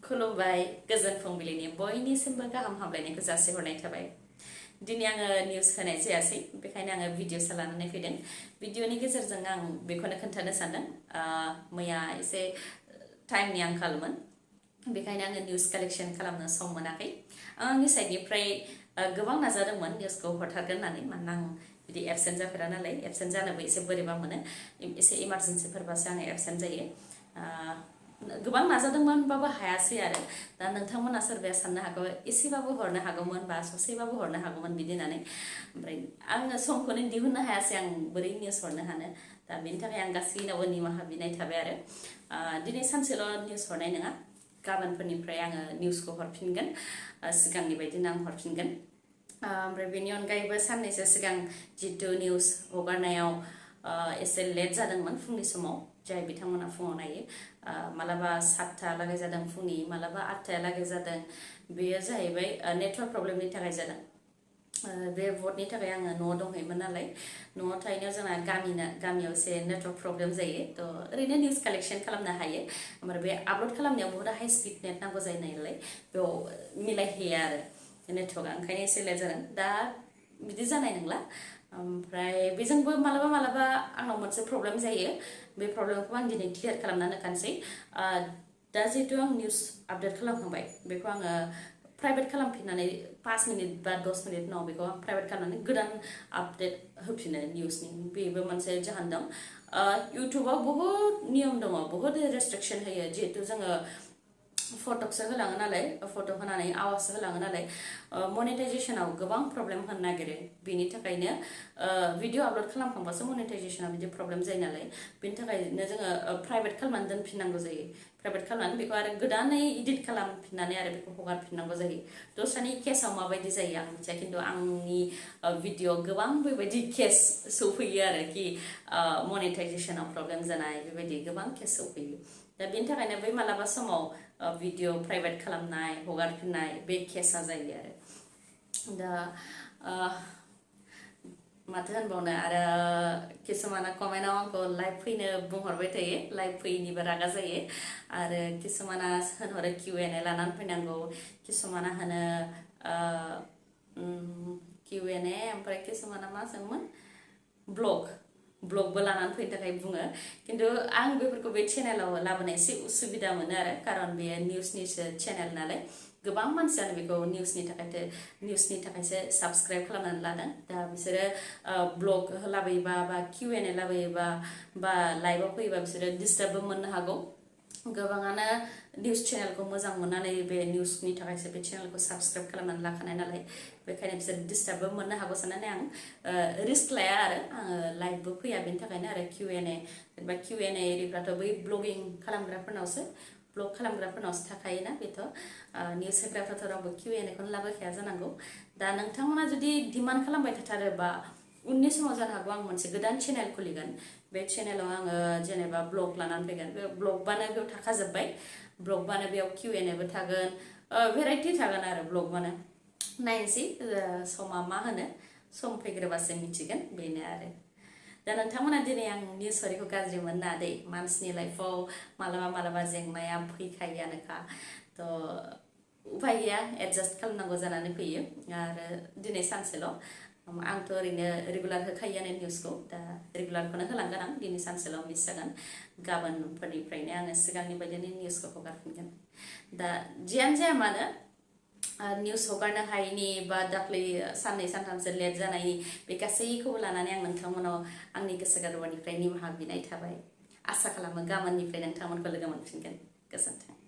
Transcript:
खुलुमबाय गोजोन फुंबिलिनि बयनिसिमबो गाहाम हामलायनायखौ जासिहरनाय थाबाय। दिनै आङो निउस होनाय जायासै, बेखायनो आङो भिडिअसो लानानै फैदों। भिडिअनि गेजेरजों आं बेखौनो खोन्थानो सानदों, मैया एसे टाइमनि आंखालमोन, बेखायनो आङो निउस कालेक्शन खालामनो सम मोनाखै। आंनि साइडनिफ्राय गोबां नाजादोंमोन निउसखौ हरथारगोन होननानै, मानोना आं बिदि एबसेन्ट जाफेरा नालाय, एबसेन्ट जानोबो एसे बोरैबा मोनो, एसे इमारजेन्सिफोरबासो आङो एबसेन्ट जायो। गोबां नाजादोंमोनबाबो हायासै आरो। दा नोंथांमोना सोरबाया साननो हागौ एसेबाबो हरनो हागौमोन बा ससेबाबो हरनो हागौमोन बिदि होननानै, ओमफ्राय आङो समखौनो दिहुननो हायासै, आं बोरै निउस हरनो हानो। दा बेनि थाखाय आं गासैनावबो निमाहा बिनाय थाबाय आरो। दिनै सानसेल' निउस हरनाय नङा, गाबोनफोरनिफ्राय आङो निउसखौ हरफिनगोन, सिगांनि बायदिनो आं हरफिनगोन। ओमफ्राय बेनि अनगायैबो साननैसो सिगां जितु निउस हगारनायाव एसे लेट जादोंमोन फुंनि समाव, जाय बिथांमोना फुङाव नायो, मालाबा 7टालागै जादों फुंनि, मालाबा 8टालागै जादों। बेयो जाहैबाय नेटवर्क प्रब्लेमनि थाखाय जादों। बे भटनि थाखाय आङो न'आव दंहैयोमोन नालाय, न'आव थाहैनायाव जोंना गामियाव एसे नेटवर्क प्रब्लेम जायो, थ' ओरैनो निउस कालेक्शन खालामनो हायो, ओमफ्राय बे आपल'ड खालामनायाव बहुद हाइ स्पिड नेट नांगौ जायो नालाय, बेयाव मिलायहैया आरो नेटवर्कआ, ओंखायनो एसे लेट जादों। दा बिदि जानाय नंला। ओमफ्राय बेजोंबो मालाबा आंनाव मोनसे प्रब्लेम जायो, बे प्रब्लेमखौ आं दिनै क्लियार खालामना होखानोसै। दा जिहेतु आं निउस आपडेट खालामखांबाय, बेखौ आङो प्राइभेट खालामफिननानै 5 मिनिट बा 10 मिनिट उनाव बेखौ आं प्राइभेट खालामनानै गोदान आपडेट होफिनो निउसनि, बेबो मोनसे जाहोन दं। इउटुबाव बहुद नियम दङ, बहुद रेस्ट्रिक्सन होयो, जिहेतु जोङो फटकसो होलाङो नालाय, फट' होनानै आवाजसो होलाङो नालाय, मनेटाइजेसनाव गोबां प्रब्लेम होनो नागिरो। बेनि थाखायनो भिडिअ आपल'ड खालामखांबासो मनेटाइजेसनाव बिदि प्रब्लेम जायो नालाय, बेनि थाखायनो जोङो प्राइभेट खालामनानै दोनफिननांगौ जायो। प्राइभेट खालामनानै बेखौ आरो गोदानै इडिट खालामफिननानै आरो बेखौ हगारफिननांगौ जायो। दस्रानि केसाव माबायदि जायो आं मिथिया, खिन्थु आंनि भिडिअ गोबां बेबायदि केस सौफैयो आरोखि, मनेटाइजेसनाव प्रब्लेम जानाय, बेबायदि गोबां केस सौफैयो। दा बेनि थाखायनो बै मालाबा समाव भिडिअ प्राइभेट खालामनाय हगारफिननाय बे केसा जायो आरो। दा माथो होनबावनो आरो, किसुमाना कमेन्टआव आंखौ लाइभ फैनो बुंहरबाय थायो, लाइभ फैयैनिबो रागा जायो, आरो किसुमाना होनहरो Q&A लानानै फैनांगौ, किसुमाना होनो Q&A, ओमफ्राय किसुमाना मा सोंमोन ब्लगबो लानानै फैनो थाखाय बुङो, खिन्थु आं बेफोरखौ बे चेनेलाव लाबोनो एसे उसुबिदा मोनो आरो, खारन बेयो निउसनिसो चेनेल नालाय, गोबां मानसियानो बेखौ निउसनि थाखायसो साबस्क्राइब खालामनानै लादों। दा बिसोरो ब्लग लाबोयोबा बा Q&A लाबोयोबा बा लाइभआव फैयोबा बिसोरो डिस्टार्बबो मोननो हागौ। गोबाङानो निउस चेनेलखौ मोजां मोननानै बे निउसनि थाखायसो बे चेनेलखौ साबस्क्राइब खालामनानै लाखानाय नालाय, बेखायनो बिसोर डिस्टार्बबो मोननो हागौ साननानै आं रिस्क लाया आरो, आङो लाइभबो फैया बेनि थाखायनो। आरो Q&A जेनेबा Q&A एरिफ्राथ' बै ब्लग खालामग्राफोरनावसो थाखायोना, बेथ' निउस होग्राफ्राथ' रावबो Q&Aखौनो लाबोखाया जानांगौ। दा नोंथांमोना जुदि डिमान्ड खालामबाय थाथारोबा, उननि समाव जानो हागौ आं मोनसे गोदान चेनेल खुलिगोन, बे चेनेलाव आङो जेनेबा ब्लग लानानै फैगोन, बे ब्लगबानो बेयाव थाखाजोब्बाय, ब्लगबानो बेयाव Q&Aबो थागोन, भेराइटि थागोन आरो ब्लगबानो। नायनोसै समा मा होनो, सम फैग्रोबासो मिथिगोन, बेनो आरो। दा नोंथांमोना दिनै आं निउस हरैखौ गाज्रि मोनना दै, मानसिनि लाइफआव मालाबा जेंनाया फैखायोआनोखा, थ' उफाय गैया, एडजास्ट खालामनांगौ जानानै फैयो। आरो दिनै सानसेल', आंथ' ओरैनो रेगुलार होखायोआनो निउसखौ, दा रेगुलारखौनो होलांगोन आं, दिनै सानसेल' मिस जागोन, गाबोनफोरनिफ्रायनो आङो सिगांनि बायदिनो निउसखौ हगारफिनगोन। दा जियानो जाया मानो, निउस हगारनो हायैनि बा दाख्लै साननै सानथामसो लेट जानायनि बे गासैखौबो लानानै आं नोंथांमोनाव आंनि गोसो गोरबोनिफ्राय निमाहा बिनाय थाबाय। आसा खालामो गाबोननिफ्राय नोंथांमोनखौ लोगो मोनफिनगोन। गोजोन्थों।